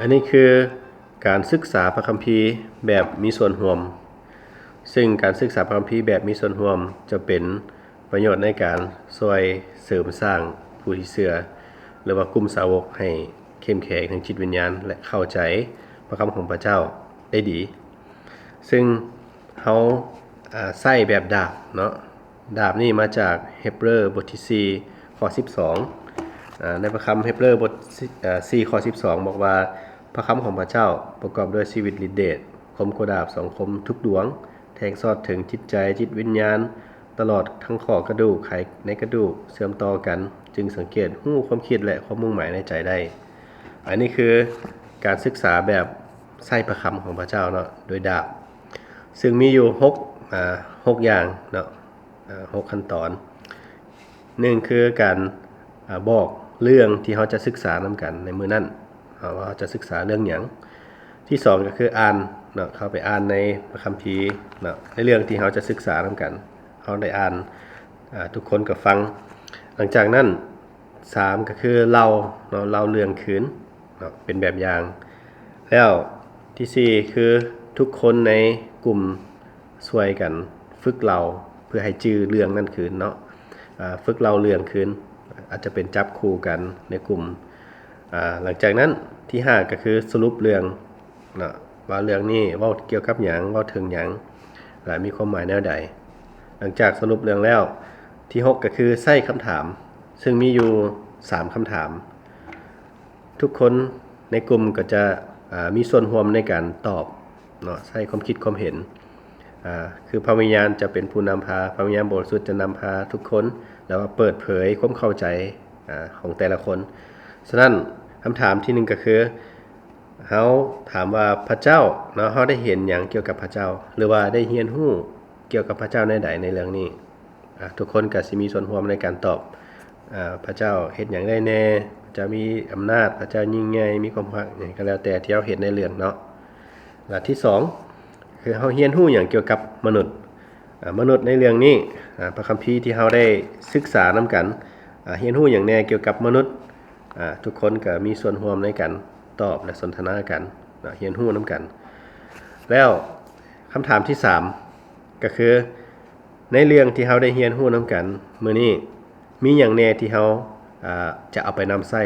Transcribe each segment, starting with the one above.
ອັນນີ້ຄືການສຶກສາພະຄຳພີແບບມີສ່ວນຮ່ວມ, ຊຶ່ງການສຶກສາພະຄຳພີແບບມີສ່ວນຮ່ວມຈະເປັນປະໂຫຍດໃນການຊ່ວຍເສີມສ້າງຜູ້ທີ່ເຊື່ອ ຫຼືວ່າກຸ່ມສາວົກໃຫ້ເຂັ້ມແຂງທາງຈິດວິນຍານ ແລະ ເຂົ້າໃຈພະຄຳຂອງພະເຈົ້າໄດ້ດີ. ຊຶ່ງເຮົາ ອາ ໃຊ້ແບບດາບເນາະ. ດາບນີ້ມາຈາກເຮັບເຣີບົດທີສີ່ ຂໍ້ສິບສອງ. ອາ ໃນພະຄຳເຮັບເຣີບົດ ອາ ສີ່ ຂໍ້ສິບສອງ ບອກວ່າ ພະຄຳຂອງພະເຈົ້າປະກອບດ້ວຍຊີວິດລິດເດດ, ຄົມກວ່າດາບສອງຄົມທຸກດວງ, ແທງຊອດເຖິງຈິດໃຈ, ຈິດວິນຍານ, ຕະຫຼອດທັງຂໍ້ກະດູກ, ໄຂໃນກະດູກ, ເຊື່ອມຕໍ່ກັນ, ຈຶ່ງສັງເກດຮູ້ຄວາມຄິດ ແລະ ຄວາມມຸ່ງໝາຍໃນໃຈໄດ້. ອັນນີ້ຄືການສຶກສາແບບໃຊ້ພະຄຳຂອງພະເຈົ້າເນາະ ໂດຍດາບ, ຊຶ່ງມີຢູ່ຫົກ ອາ ຫົກຢ່າງເນາະ ອາ ຫົກຂັ້ນຕອນ. ໜຶ່ງຄືການ ອາ ບອກເລື່ອງທີ່ເຮົາຈະສຶກສານຳກັນໃນມື້ນັ້ນ ອາ ວ່າເຮົາຈະສຶກສາເລື່ອງຫຍັງ. ທີສອງກໍຄືອ່ານເນາະ, ເຂົ້າໄປອ່ານໃນພະຄຳພີເນາະ ໃນເລື່ອງທີ່ເຮົາຈະສຶກສານຳກັນ, ເຮົາໄດ້ອ່ານ ອາ ທຸກຄົນກໍຟັງ. ຫຼັງຈາກນັ້ນ ສາມກໍຄືເລົ່າເນາະ, ເລົ່າເລື່ອງຄືນເນາະ ເປັນແບບຢ່າງ. ແລ້ວທີສີ່ຄືທຸກຄົນໃນກຸ່ມຊ່ວຍກັນຝຶກເລົ່າເພື່ອໃຫ້ຈື່ເລື່ອງນັ້ນຄືນເນາະ, ອາ ຝຶກເລົ່າເລື່ອງຄືນ, ອາດຈະເປັນຈັບຄູ່ກັນໃນກຸ່ມ. ອາ ຫຼັງຈາກນັ້ນທີຫ້າກໍຄືສະຫຼຸບເລື່ອງ ເນາະ ວ່າເລື່ອງນີ້ເວົ້າກ່ຽວກັບຫຍັງ, ເວົ້າເຖິງຫຍັງ ແລະ ມີຄວາມໝາຍແນວໃດ. ຫຼັງຈາກສະຫຼຸບເລື່ອງແລ້ວ ທີຫົກກໍຄືໃຊ້ຄຳຖາມ, ຊຶ່ງມີຢູ່ສາມຄຳຖາມ. ທຸກຄົນໃນກຸ່ມກໍຈະ ອາ ມີສ່ວນຮ່ວມໃນການຕອບເນາະ, ໃຊ້ຄວາມຄິດຄວາມເຫັນ. ອາ ຄືພະວິນຍານຈະເປັນຜູ້ນຳພາ, ພະວິນຍານບໍລິສຸດຈະນຳພາທຸກຄົນ ແລະ ວ່າເປີດເຜີຍຄວາມເຂົ້າໃຈ ອາ ຂອງແຕ່ລະຄົນ. ສະນັ້ນ ຄຳຖາມທີໜຶ່ງກໍຄື ເຮົາຖາມວ່າພະເຈົ້າເນາະ, ເຮົາໄດ້ເຫັນຫຍັງກ່ຽວກັບພະເຈົ້າ ຫຼືວ່າໄດ້ຮຽນຮູ້ກ່ຽວກັບພະເຈົ້າແນວໃດໃນເລື່ອງນີ້? ອາ ທຸກຄົນກໍຊິມີສ່ວນຮ່ວມໃນການຕອບ. ອາ ພະເຈົ້າເຮັດຫຍັງໄດ້ແດ່? ພະເຈົ້າມີອຳນາດ, ພະເຈົ້າຍິ່ງໃຫຍ່, ມີຄວາມຮັກ, ຫຍັງກໍແລ້ວແຕ່ທີ່ເຮົາເຫັນໃນເລື່ອງເນາະ. ແລະ ທີສອງ ຄືເຮົາຮຽນຮູ້ຫຍັງກ່ຽວກັບມະນຸດ? ອາ ມະນຸດໃນເລື່ອງນີ້ ອາ ພະຄຳພີທີ່ເຮົາໄດ້ສຶກສານຳກັນ ອາ ຮຽນຮູ້ຫຍັງແດ່ກ່ຽວກັບມະນຸດ? ອາ ທຸກຄົນກໍມີສ່ວນຮ່ວມໃນການຕອບ ແລະ ສົນທະນາກັນເນາະ, ຮຽນຮູ້ນຳກັນ. ແລ້ວຄຳຖາມທີສາມ ກໍຄື ໃນເລື່ອງທີ່ເຮົາໄດ້ຮຽນຮູ້ນຳກັນມື້ນີ້ ມີຫຍັງແດ່ທີ່ເຮົາ ອາ ຈະເອົາໄປນຳໃຊ້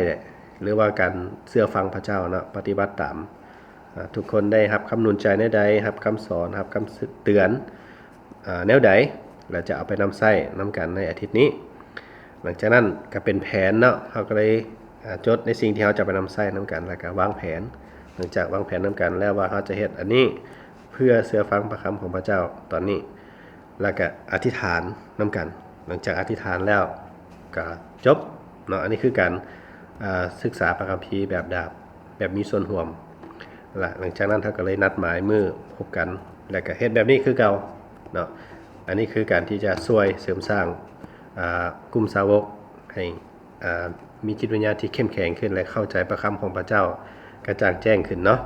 ຫຼືວ່າການເຊື່ອຟັງພະເຈົ້າເນາະ, ປະຕິບັດຕາມ? ອາ ທຸກຄົນໄດ້ຮັບຄຳໜູນໃຈແນວໃດ, ຮັບຄຳສອນ, ຮັບຄຳເຕືອນ ອາ ແນວໃດ ແລະ ຈະເອົາໄປນຳໃຊ້ນຳກັນໃນອາທິດນີ້. ຫຼັງຈາກນັ້ນກໍເປັນແຜນເນາະ, ເຮົາກໍເລີຍ ອາ ຈົດໃນສິ່ງທີ່ເຮົາຈະໄປນຳໃຊ້ນຳກັນ ແລ້ວກໍວາງແຜນ. ຫຼັງຈາກວາງແຜນນຳກັນແລ້ວວ່າເຮົາຈະເຮັດອັນນີ້ເພື່ອເຊື່ອຟັງພະຄຳຂອງພະເຈົ້າຕອນນີ້ ແລ້ວກໍອະທິຖານນຳກັນ. ຫຼັງຈາກອະທິຖານແລ້ວກໍຈົບເນາະ. ອັນນີ້ຄືການ ອາ ສຶກສາພະຄຳພີແບບດາບ ແບບມີສ່ວນຮ່ວມ. ແລະ ຫຼັງຈາກນັ້ນເຮົາກໍເລີຍນັດໝາຍມື້ພົບກັນ ແລ້ວກໍເຮັດແບບນີ້ຄືເກົ່າເນາະ. ອັນນີ້ຄືການທີ່ຈະຊ່ວຍເສີມສ້າງ ອາ ກຸ່ມສາວົກໃຫ້ ອາ ມີຈິດວິນຍານທີ່ເຂັ້ມແຂງຂຶ້ນ ແລະ ເຂົ້າໃຈພະຄຳຂອງພະເຈົ້າກະຈ່າງແຈ້ງຂຶ້ນເນາະ.